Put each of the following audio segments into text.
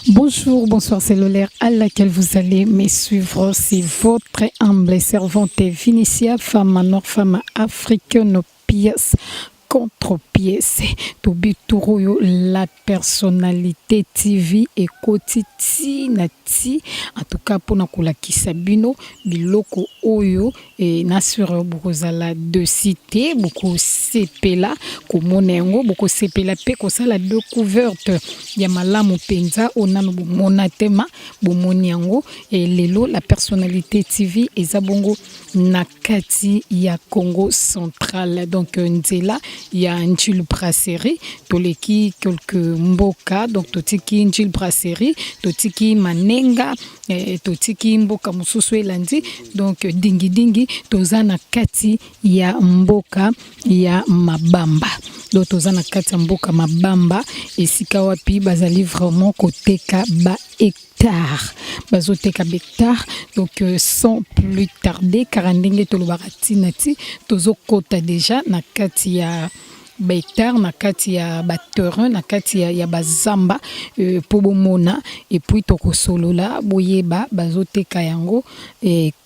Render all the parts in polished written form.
Bonjour, bonsoir, c'est l'heure à laquelle vous allez me suivre. C'est votre humble servante Vinicia, femme noire, femme africaine, pièce contre pièce. Tobi Touroyo, la personnalité TV ekoti ti na ti. En tout cas, pour nakolakisa bino, biloko oyo, e na sur bokozala de cité, bokosepela komona yango, bokosepela mpe kosala découverte ya malamu mpenza oyo nano bomona te ma bomoni yango. E lelo la personnalité TV eza bongo na kati ya Congo Central, donc nzela ya Njil Brasserie. Toleki quelque mboka, donc totiki Njil Brasserie, totiki Manenga, totiki mboka mosusu elandi, donc dingidingi. Toza na kati ya mboka ya Mabamba. Donc toza na kati ya mboka Mabamba, esika wapi bazali vraiment koteka ba hectare, bazoteka bahectare. Donc sans plus tarder, kaka ndenge tolobaka, ntina ti tozokota déjà na kati ya bahectare, na kati ya baterrain, na kati ya bazamba, mpo bomona, et puis tokosolola, boyeba bazoteka yango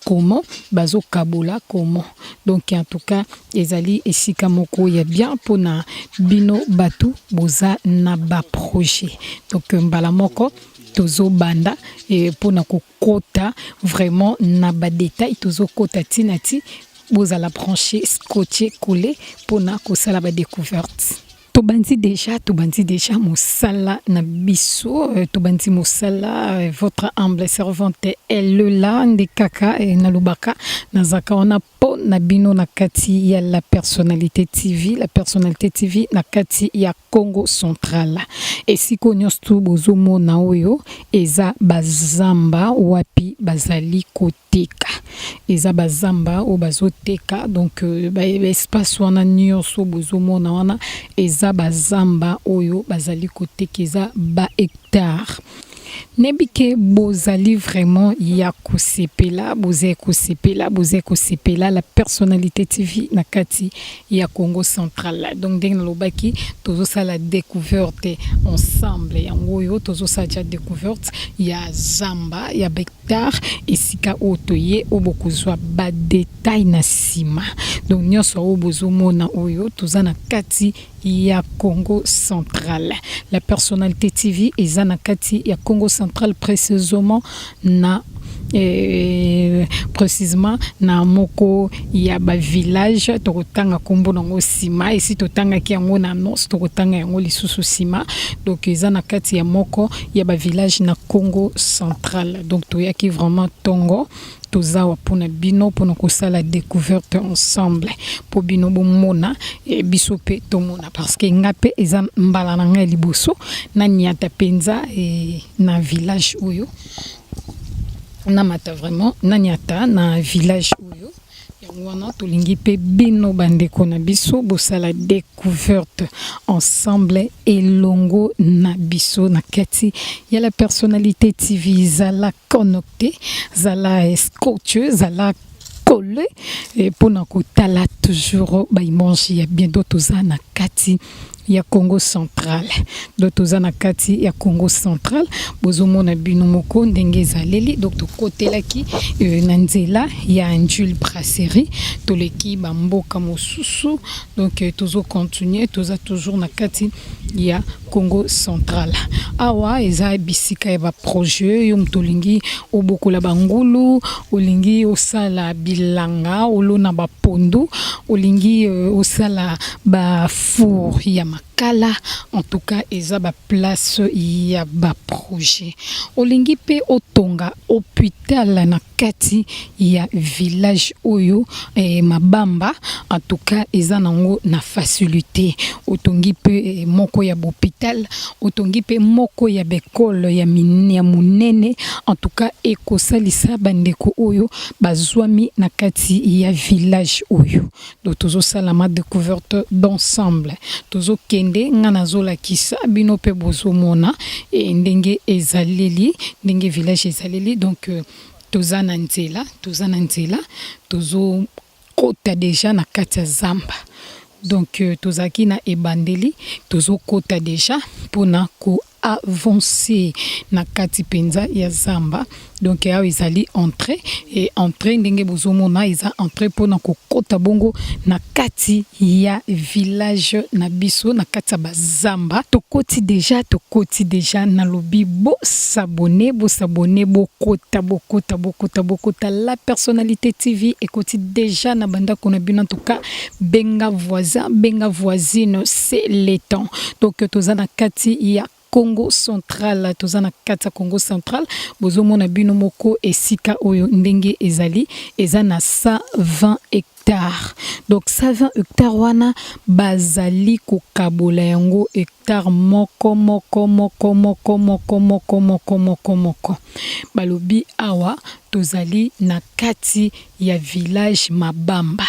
comment, bazokabola comment. Donc en tout cas, ezali esika moko ya bien mpona bino bato boza na baprojet. Donc mbala moko tozobanda mpona kokota vraiment na badetail. Tozokota ntina ti, bozala branché, scotché, collé mpona kosala badécouverte. Tobandi déjà, tobandi déjà mosala na biso, tobandi mosala. Votre humble servante elela nde kaka nalobaka, nazalaka wana mpo na bino na kati ya la personnalité TV, la personnalité TV na kati ya Congo Central. Esika oyo nyonso tu bozomona oyo eza bazamba wapi bazali koteka, eza bazamba oyo bazoteka. Donc baespace wana nyonso bozomona wana eza bazamba oyo bazali koteka, eza bahectare. Nayebi ke bozali vraiment ya kosepela, boza kosepela, boza kosepela. La personnalité TV na kati ya Congo Central. Donc ndenge nalobaki, tozosala découverte ensemble. Yango oyo tozosala tia découverte ya zamba ya bahectare, esika oyo toye, oyo bokozwa badetail na nsima. Donc nyonso oyo bozomona oyo, toza na kati ya Congo Central. La personnalité TV eza na kati ya Congo Central, précisément na moko ya bavillage. Tokotanga nkombo nango nsima, esi totangaki yango na annonce, tokotanga yango lisusu nsima. Donc eza na kati ya moko ya bavillage na Congo Central. Donc toyaki vraiment ntongo, toza awa mpona bino, mpona kosala découverte ensemble, mpo bino bomona, biso mpe tomona, parce que nga mpe eza mbala na ngai liboso naniata mpenza na village oyo, namata vraiment naniata na village oyo. Yango wana tolingi mpe bino bandeko na biso bosala découverte ensemble elongo na biso na kati ya la personnalité TV. Zala connecté, zala scotché, zala collé mpona kotala toujours baimage ya bien. Do toza na kati ya Congo Central, donc toza na kati ya Congo Central. Bozomona bino moko ndenge ezaleli. Donc tokotelaki na nzela ya Njul Brasserie, toleki bamboka mosusu. Donc tozocontinue, toza toujours na kati ya Congo Central. Awa eza bisika ya baprojet. Yo moto olingi obokola bangulu, olingi osala bilanga, olona bapondu, olingi osala bafour ya makala, en tout cas eza baplace ya baprojet. Olingi mpe otonga hôpital na kati ya village oyo Mabamba, en tout cas eza nango na facilité. Otongi mpe moko ya bahôpital, otongi mpe moko ya baekole ya monene, en tout cas ekosalisa bandeko oyo bazwami na kati ya village oyo. Donc tozosala ma découverte d'ensemble, tozokende, nga nazolakisa bino mpe bozomona ndenge ezaleli, ndenge village ezaleli. Donc toza na nzela, toza na nzela, tozokota déjà na kati ya zamba. Donc tozalaki na ebandeli, tozokota déjà mpona ko Avance na kati penza ya zamba donc awa ezali entree et entree ndenge bozomona eza entree pona kokota bongo na kati ya village na biso na kati ya ba zamba tokoti dejà tokoti dejà nalobi bo s'abonner bo s'abonner bokota bokota bokota bokota la personnalite TV ekoti dejà na ba ndako na bino en tout cas Benga voisin, benga voisine, c'est le temps. Donc toza na kati ya Congo central, toza na kati ya Congo central, bozomona bino moko esika oyo ndenge ezali, eza na 120 hectares. Donc 120 hectares wana bazali kokabola yango hectare moko moko moko moko moko moko moko moko moko. Balobi awa tozali na kati ya village mabamba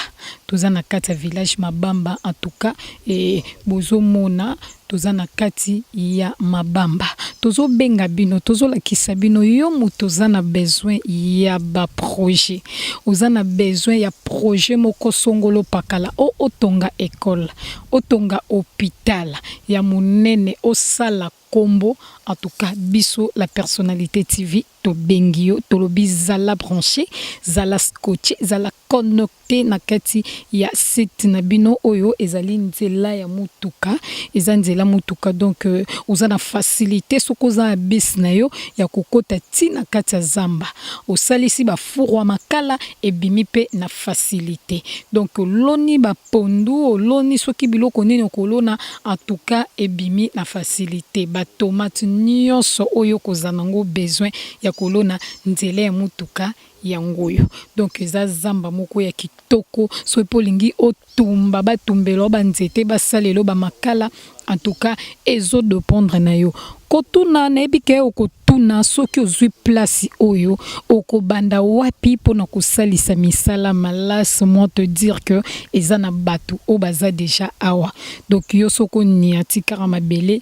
toza na kati ya village mabamba en tout cas eh, bozo mona toza na kati ya mabamba tozo benga bino tozo lakisa bino yo moto oza na besoin ya ba projet oza na besoin ya projet moko songolo pakala o otonga ecole otonga hopital ya monene osala kombo en tout cas biso la personnalite TV tobengi yo tolobi zala branche zala scotche zala connecte na kati ya site na bino oyo ezali nzela ya mutuka eza nzela mutuka donc oza na facilite soki oza na bus na yo ya kokota ti na kati ya zamba osalisi ba four ya makala ebimi pe na facilite donc oloni ba pondu oloni soki biloko nini okolona en tout cas ebimi na facilite ba tomate nionso oyo okozala nango besoin ya kolona nzela ya mutuka yango oyo donc eza zamba moko ya kitoko soki pe olingi otumba batumbela yo ba nzete basalela yo ba makala en tout cas ezo dependre na yo kotuna nayebi ke okotuna soki ozui place oyo okobanda wapi pona kosalisa misala malas moi te dire que eza na batu oyo baza dejà awa donc yo soki oniati kaka mabele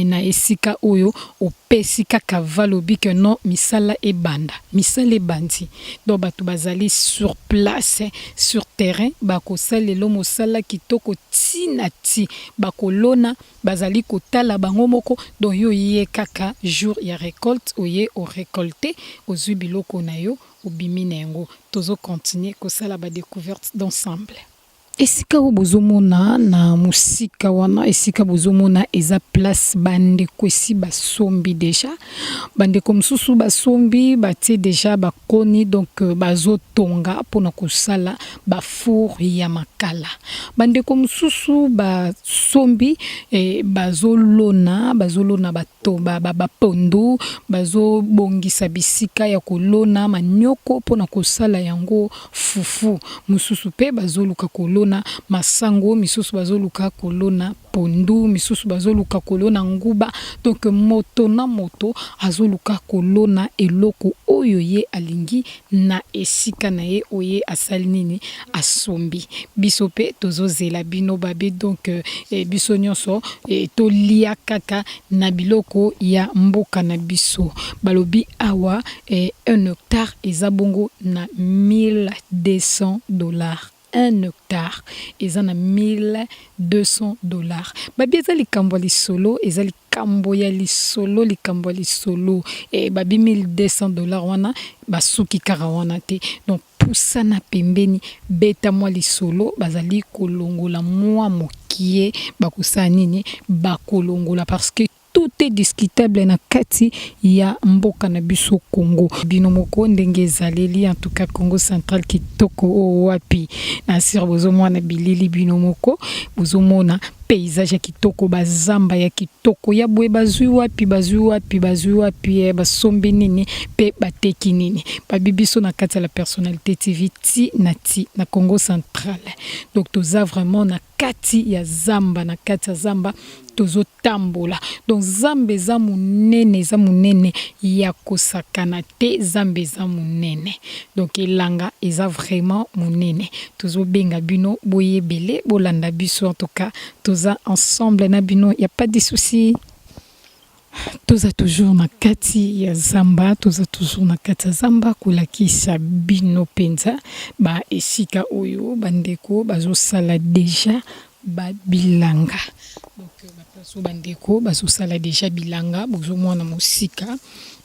na esika oyo opesi kaka valobi que non misala ebanda misala ebandi donc batu bazali sur place sur terrain bakosalelo mosala kitoko ti na ti bakolona bazali kotala bango moko donc yo oye kaka jour ya recolte oye o recolte ozui biloko na yo obimi na yango tozo continuer kosala ba decouverte d'ensemble. Esika oyo bozo mona na musika wana esika bozo mona eza place ba ndeko esi ba sombi dejà ba ndeko mususu ba sombi batie dejà ba koni donc bazo tonga pona kosala ba four ya makala ba ndeko mususu ba sombi bazo lona bazo lona ba ba pondu bazo bongisa bisika ya kolona manioko pona kosala yango fufu mususu pe bazoluka kolona masango misusu bazoluka kolona pondu misusu bazoluka kolona nguba donc moto na moto azoluka kolona eloko oyo ye alingi na esika na ye oyo ye asali nini asombi biso pe tozozela bino babe donc biso nionso tolia kaka na biloko ya mboka na biso balobi awa un hectare eza bongo na 1200 dollars un hectare eza na 1200 dollars babi eza likambo ya lisolo eza likambo ya lisolo likambo ya lisolo babi 1200 dollars wana basuki kaka wana te donc pusana pembeni beta mwa lisolo bazali kolongola mwa mokie bakosala nini bakolongola parce que tout est discutable na kati ya mboka na biso Congo. Bino moko ndenge ezaleli en tout cas Congo central kitoko oyo wapi na sur bozomona bilili bino moko bozomona paysage ya kitoko ba zamba ya kitoko ya boye bazui wapi bazui wapi bazui wapi eh, basombi nini pe bateki nini babi biso na kati ya la personnalité TV ti na ti na Congo central donc toza vraiment na kati ya zamba na kati ya zamba tozo tambola donc zamba eza munene eza munene ya kosakana te zamba eza munene donc elanga eza vraiment munene tozo benga bino boyebele bolanda biso en tout cas toza ensemble na bino ya pas de soucis. Toza toujours na kati ya zamba, toza toujours na kati ya zamba kolakisa bino penza ba esika oyo ba ndeko bazosala dejà ba bilanga. Donc ba. So bandeko bazosala deja bilanga, bozomona mosika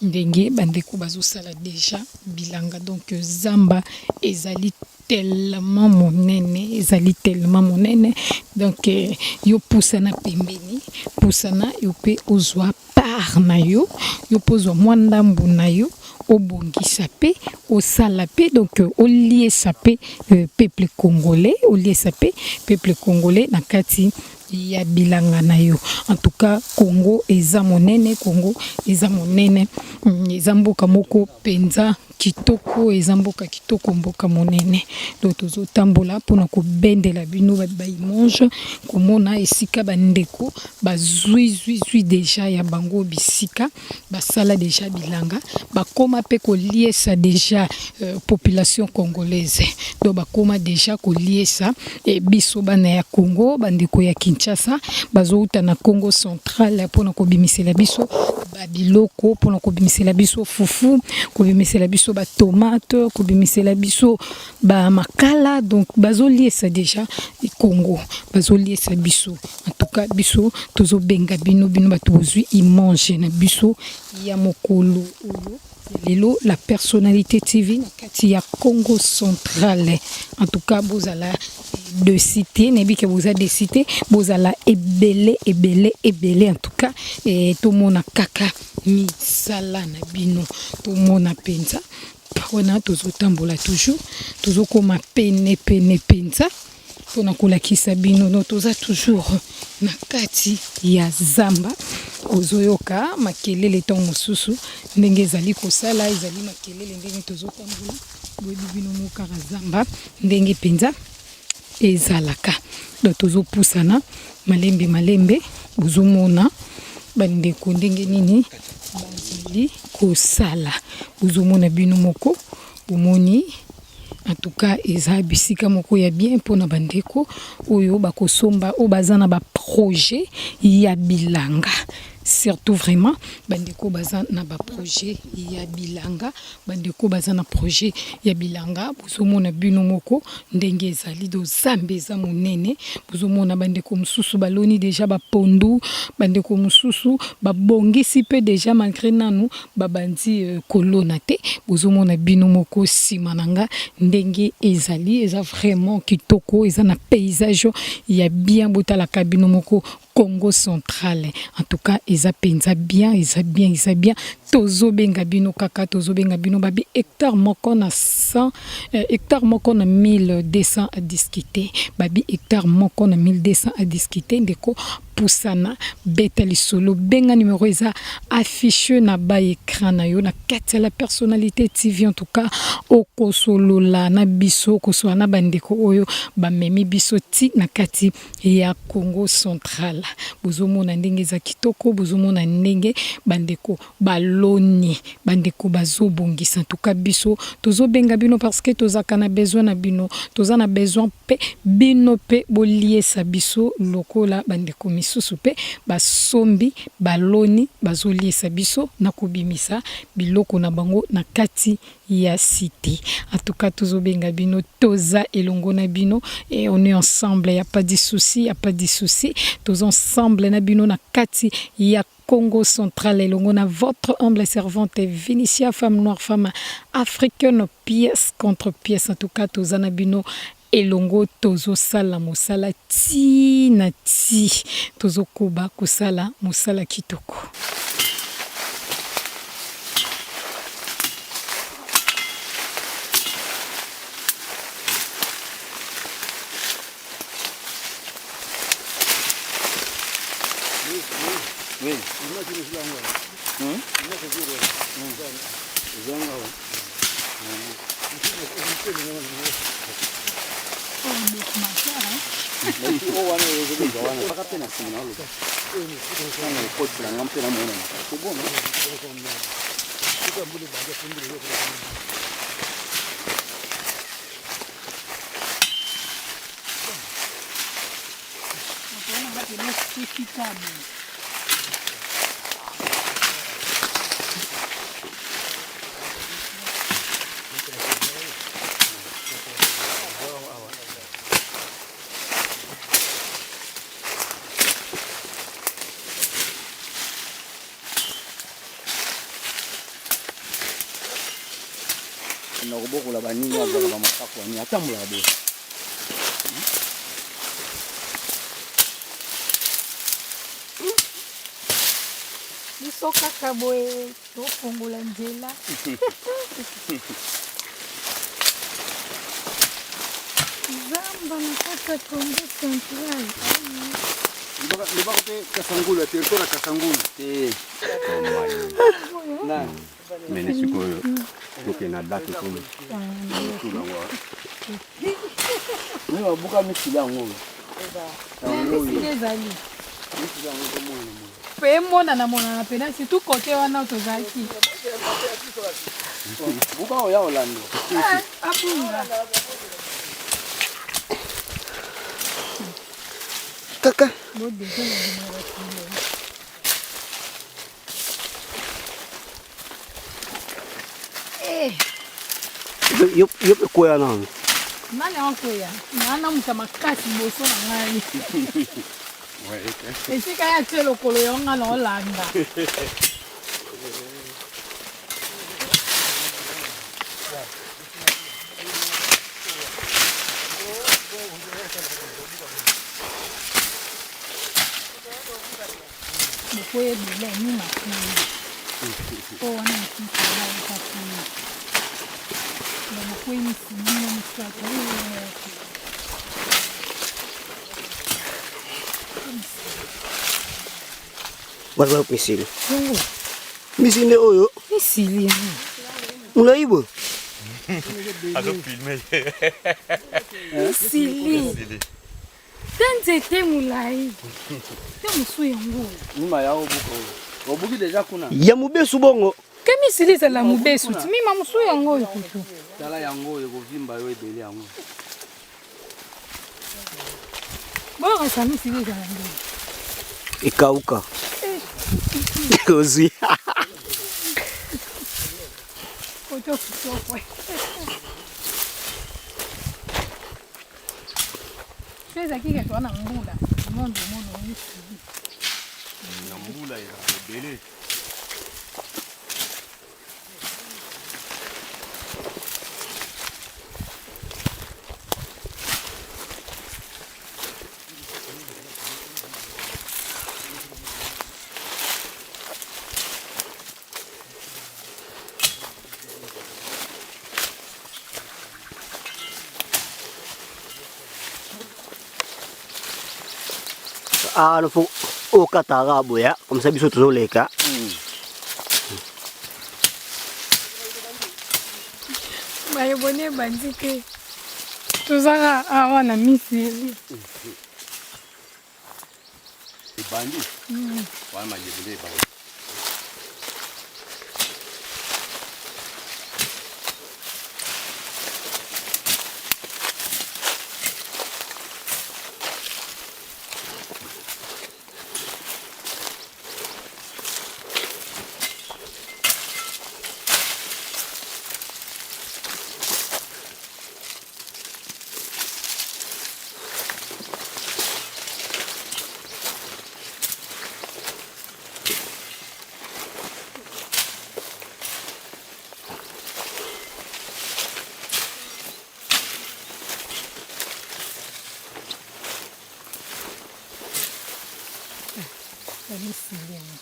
ndenge bandeko bazosala deja bilanga. Donc zamba ezali tellement monene, ezali tellement monene. Donc yo pusana pembeni, pusana yo mpe ozwa part na yo, yo mpe ozwa mwa ndambu na yo, obongisa mpe osala mpe, donc oliesa mpe peuple congolais, oliesa mpe peuple congolais na kati ya bilanga na yo. En tout cas Congo eza monene, Congo eza monene, eza mboka moko mpenza kitoko, eza mboka kitoko, mboka monene. Donc tozotambola mpona kobendela bino ba image, komona esika bandeko bazwi zwi zwi deja ya bango bisika basala deja bilanga, bakóma mpe koliesa deja population congolaise. Donc bakóma deja koliesa biso bana ya Congo, bandeko ya Kinshasa bazouta na Congo Central mpona kobimisela biso babiloko, mpona kobimisela biso fufu, kobimisela biso batomate, kobimisela biso bamakala. Donc bazoliesa deja Congo, bazoliesa biso. En tout cas biso tozobenga bino, bino bato bozwi image na biso ya mokolo oyo lelo, La Personnalité TV na kati ya Congo Central. En tout cas bozala déçus te, nayebi ke boza déçus te, bozala ebele ebele ebele. En tout cas tomona kaka misala na bino, tomona mpenza wana. Tozotambola toujours, tozokóma pene pene mpenza mpona kolakisa bino. No, toza toujours na kati ya zamba. Ozoyoka makelele ntango mosusu ndenge ezali kosala, ezali makelele ndenge tozotambola. Boyebi bino mo kaka zamba ndenge mpenza ezalaka. Donc tozopusana malembe malembe, bozomona bandeko ndenge nini bazali kosala, bozomona bino moko, bomoni. En tout cas eza bisika moko ya bien mpona bandeko oyo bakosomba, oyo baza na baprojet ya bilanga. Surtout vraiment bandeko baza na baprojet ya bilanga, bandeko baza na projet ya bilanga. Bozomona bino moko ndenge ezali. Do zamba eza monene, bozomona bandeko mosusu baloni deja bapondu, bandeko mosusu babongisi mpe deja, malgré nanu babandi kolona te. Bozomona bino moko nsima na nga ndenge ezali, eza vraiment kitoko, eza na paysage ya bien. Botalaka bino moko Congo Central. En tout cas eza mpenza bien, eza bien, eza bien. Tozobenga bino kaka, tozobenga bino. Babi hectare moko na 100 hectare moko na 1200 à discuter. Babi hectare moko na 1200 à discuter. Ndeko, pusana, beta lisolo, benga numéro eza affiché na ba écran na yo na kati ya La Personnalité TV. En tout cas okosolola na biso, okosolola na bandeko oyo bamemi biso ti na kati ya Congo Central. Bozomona ndenge eza kitoko, bozomona ndenge bandeko baloni, bandeko bazobongisa. En tout cas biso tozobenga bino parce que tozalaka na besoin na bino, toza na besoin mpe bino mpe boliesa biso lokola bandeko misusu mpe basombi, baloni, bazoliesa biso na kobimisa biloko na bango na kati ya cité. En tout cas tozobenga bino, toza elongo na bino et on est ensemble, y a pas de souci, y a pas de souci. Toza ensemble na bino na kati ya Congo Central elongo na votre humble servante Vinicia, femme noire, femme africaine, pièce contre pièce. En tout cas toza na bino elongo, tozosala mosala ti na ti, tozokoba kosala mosala kitoko. Oui. Ezanga wa. Oyo wana ezobenga wana kaka mpe na nsima na oloba ntango okotela nga mpe namona kobona. Na kobokola baninga azala bamasaku ani atambolaka boye. Biso kaka boye tofongola nzela. Zamba na kati ya Congo central. Lobaka mpe Kasangulu ya territoire ya Kasangulu te. Mene sikoyo tokende na date komi mi babuka misili yango. Misili ezali mpe emonana monana mpena surtout kote wana tozalaki. Buka oya olanda. Abunga. Kaka. Yo mpe kwea nano. Nani akoya? Naa moto makasi liboso na ngai. Esika ya tie lokolo yo nga na olanda. Bokoya ebele nima kuna po wana mosusu eza kuna na bokwei misili na misato. Waza misili. Misili nde oyo. Misili. Molai boye. Azofilme. Misili. Te nzete molai. Te mosu yango. Mima ya obuka oyo. Obuki deja kuna. Ya mobesu bongo. Ke misili ezala mobesu ti mima mosu yango oyo kutu. Tala yango oyo ekovimba yo ebele yango. Boyokasa misili ezala ndenge. Ekauka. Ozwi. Koto kitoko. So ezalaki kaka wana mbula mondo mono misili. Na mbula ezalaka ebele. Ah, fo okataka boya comme ça biso tozoleka. Bayeboni ebandi te, tozaka awa na misili. Ebandi wana mayebele ebandi. Misili yango.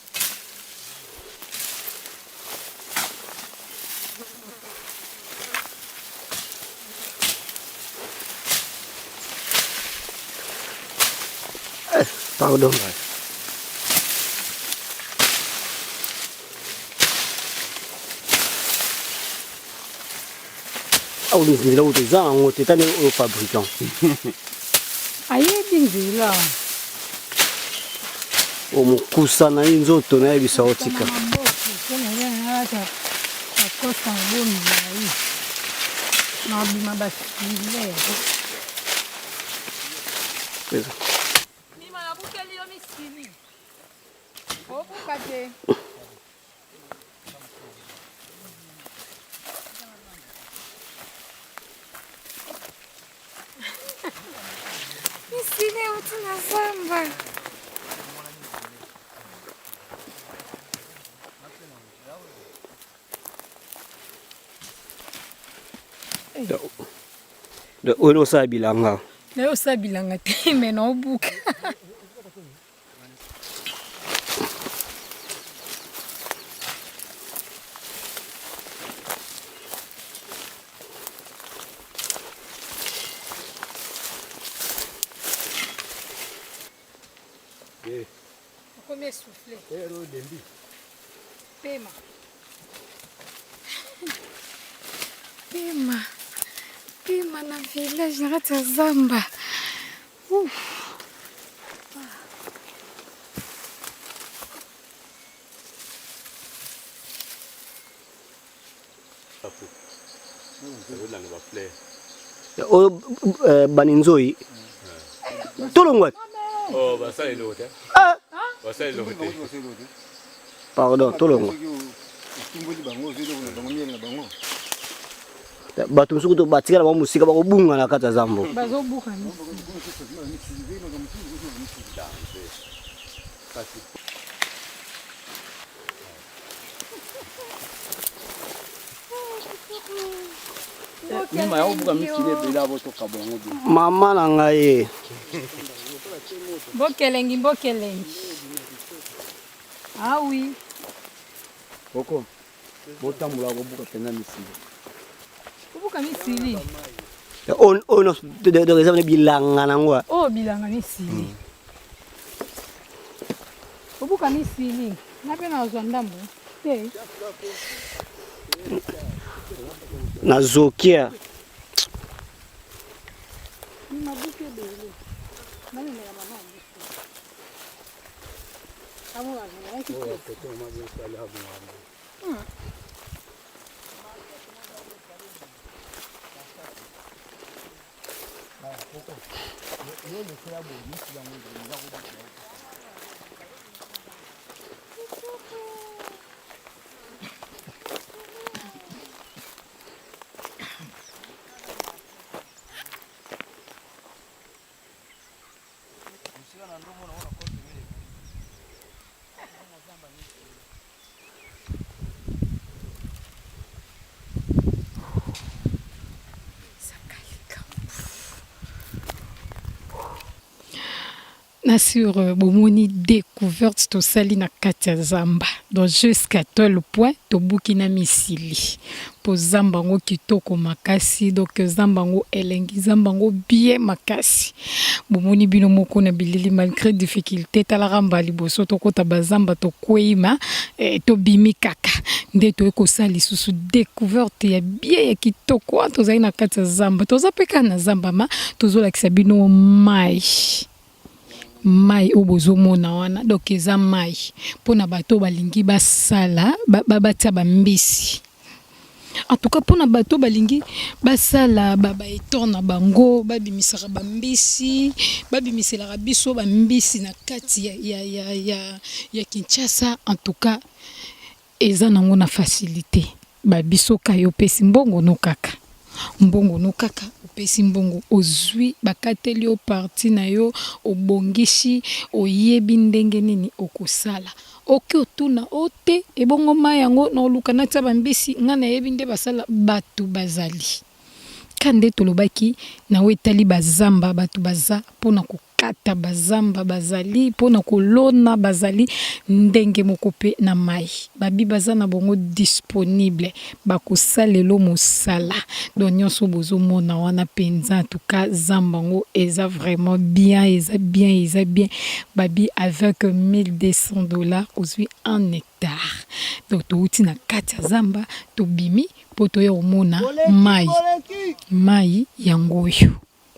Pardon. Awa nzela oyo toza yango te, tani oyo fabricant. Ayebi nzela. Omokusa na ye nzoto nayebisa otika. Akosa ngo milai na bima basile. Mima nabukeli yo misili. Obuka te. Misili euti na zamba. Oyo osala bilanga. Naye osala bilanga te mais naobuka. Okomi essoufflé. Pema. Pema. Pema na village na kati ya zamba. Ouf. Oyo eh, bani nzoi tolongwa. Oh, basala eloko te. Ah! Basala eloko te. Pardon, tolongwa. Bato mosuku to batikala bango mosika, bakobunga na kati ya zambo. Bazobuka. Mama na ngai. Mbokelengi, mbokelengi. Ah oui. Koko, botambola kobuka mpenza misili. Kobuka misili. Oyo nyonso eza na bilanga nango. Oyo bilanga misili. Kobuka misili. Nga mpe nazwa ndambo te. Nazokia. Mabuki ebele. Namemela mama ya biso. Na sur euh, bomoni découverte tosali na kati ya zamba, donc jusqu'à tel point tobuki na misili mpo zamba yango kitoko makasi. Donc zamba yango elengi, zamba yango bien makasi. Bomoni bino moko na bilili, malgré difficulté. Talaka mbala liboso tokota bazamba, tokwei ma eh, tobimi kaka nde toyei kosala lisusu découverte ya bien ya kitoko wana. Tozali na kati ya zamba, toza mpe kaka na zamba, ma tozolakisa bino mai mai oyo bozomona wana. Donc eza mai mpona bato oyo balingi basala batia bambisi. En tout cas, mpona bato oyo balingi basala baétang na bango, babimisaka bambisi, babimiselaka biso bambisi na kati ya Kinshasa. En tout cas, eza nango na facilité. Babiso ka yo opesi mbongo no kaka, mbongo no kaka, opesi mbongo, ozwi, bakateli yo partie na yo, obongisi, oyebi ndenge nini okosala. Oki otuna o te, ebongo mai yango na oluka natia bambisi, ngai nayebi nde basala. Bato bazali ka nde tolobaki na oyo etali bazamba, bato baza mpona kokata bazamba, bazali mpona kolona, bazali ndenge moko mpe na mai. Babi baza na bango disponible, bakosalelo mosala. Donc nyonso bozomona wana mpenza, en tout cas zamba yango eza vraiment bien, eza bien, eza bien. Babi avec 1200 $ ozwi 1 hectare. Donc touti na kati ya zamba, tobimi mpo toya komona mai. Mai yango oyo,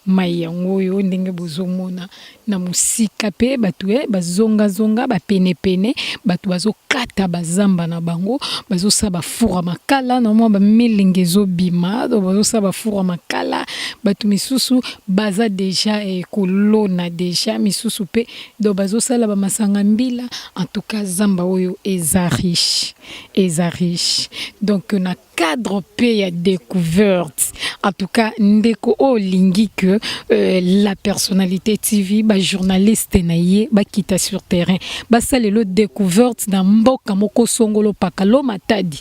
mai yango oyo ndenge bozomona na mosika mpe bato e bazongazonga bapenepene, bato bazokata bazamba na bango, bazosala bafour ya makala na mwa bamilingi ezobima. Donc bazosala bafour ya makala, bato misusu baza déjà eh, kolona déjà, misusu mpe donc bazosala bamasanga mbila. En tout cas, zamba oyo eza riche, eza riche. Donc na cadre mpe ya découverte. En tout cas, ndeko oyo olingi que La Personnalité TV, bajournaliste na ye bakita sur terrain, basalelo découverte na mboka moko songolo pakalo, Matadi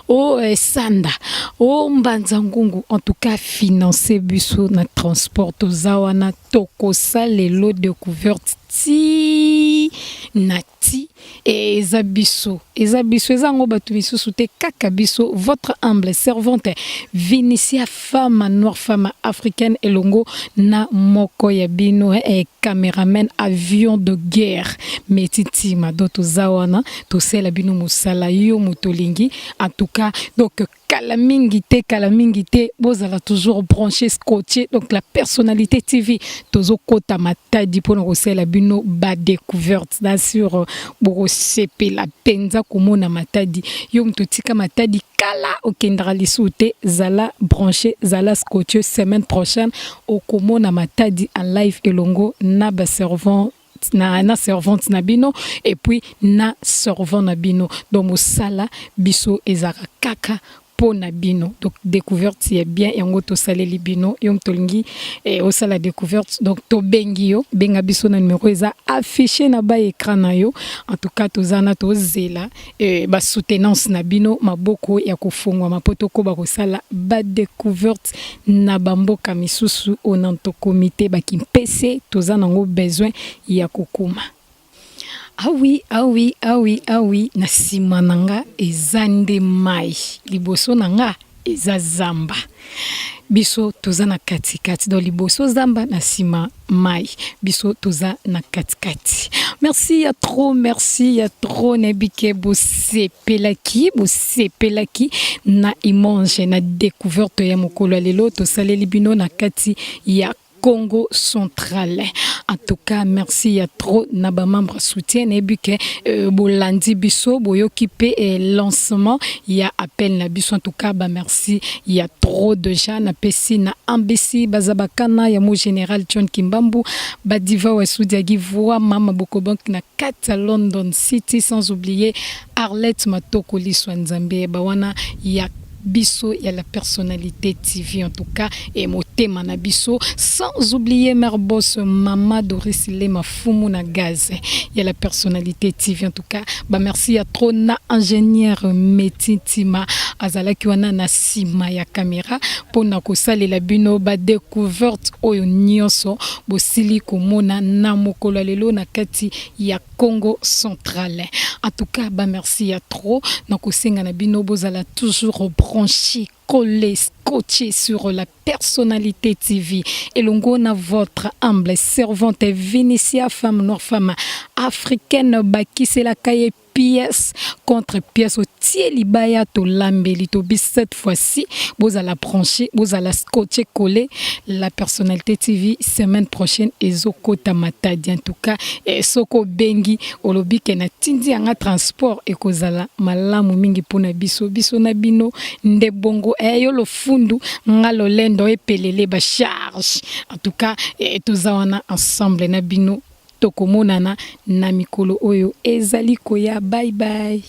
o Sanda o Mbanza Ngungu, en tout cas finance biso na transport, toza wana, tokosalelo découverte ti na ti. E eza biso, eza biso, eza yango bato misusu te, kaka biso, votre humble servante Vinicia, femme noire, femme africaine, elongo na moko ya bino, cameraman avion de guerre Meti Ntima. Donc toza wana, tosala bino mosala yo moto olingi. En tout cas, donc kala mingi te, kala mingi te, bozala toujours branché, scotché. Donc La Personnalité TV, tozokota Matadi mpona kosalela bino badécouverte na sur. Bokosepela mpenza komona Matadi. Yo moto otika Matadi kala, okendaka lisusu te, zala branché, zala scotché. Semaine prochaine okomona Matadi en live elongo na baservant na servante na bino et puis na servant na bino. Donc mosala biso ezalaka kaka mpo na bino. Donc découverte ya bien, yango tosaleli bino. Yo tolingi osala découverte, donc tobengi yo, benga biso na numéro eza affiché na ba écran na yo. En tout cas, toza na tozela basoutenance na bino, maboko ya kofungwama mpo tokoba kosala badécouverte na bamboka misusu oyo na tokomi te. Bakimpese toza nango besoin ya kokoma. Ah oui, ah oui, ah oui, ah oui. Na nsima na nga eza nde mai, liboso na nga eza zamba, biso toza na katikati. Donc liboso zamba, na nsima mai, biso toza na katikati. Merci ya trop, merci ya trop. Nayebi ke bosepelaki, bosepelaki na image na découverte ya mokolo ya lelo tosaleli bino na kati ya Congo Central. En tout cas, merci ya trop na ba membre soutien. Nayebi ke bolandi biso, boyoki pe lancement ya appel na biso. En tout cas, ba merci ya trop déjà napesi na ambisi bazabakana ya mo général John Kimbambu, badiva wa Sudiagi voix mama Bokobank na kati ya London City, sans oublier Arlette Matoko Liswa Nzambe, bawana ya biso ya La Personnalité TV. En tout cas, et motema na biso, sans oublier mère boss mama Doris Lema Fumu na gaz ya La Personnalité TV. En tout cas, ba merci ya trop na ingénieur Meti Ntima, azalaki wana na nsima ya caméra mpona kosalela bino badécouverte oyo nyonso bosili komona na mokolo ya lelo na kati ya Congo Central. En tout cas, ba merci ya trop na kosenga na bino bozala toujours branché, collé, scotché sur La Personnalité TV. Elongo na votre humble servante Vinicia, femme noire, femme africaine, bakiselaka ye pièce contre pièce, otie libaya, tolambeli tobi. Cette fois-ci, bozala branché, bozala scotché, collé. La Personnalité TV, semaine prochaine ezokota Matadi. En tout cas, soki obengi, olobi ke natindi yanga transport, ekozala malamu mingi mpona biso, biso na bino nde bongo. Yo lofundu nga lolendo epelele bacharge. En tout cas, toza wana ensemble na bino, tokomonana na mikolo oyo ezali koya. Bye bye.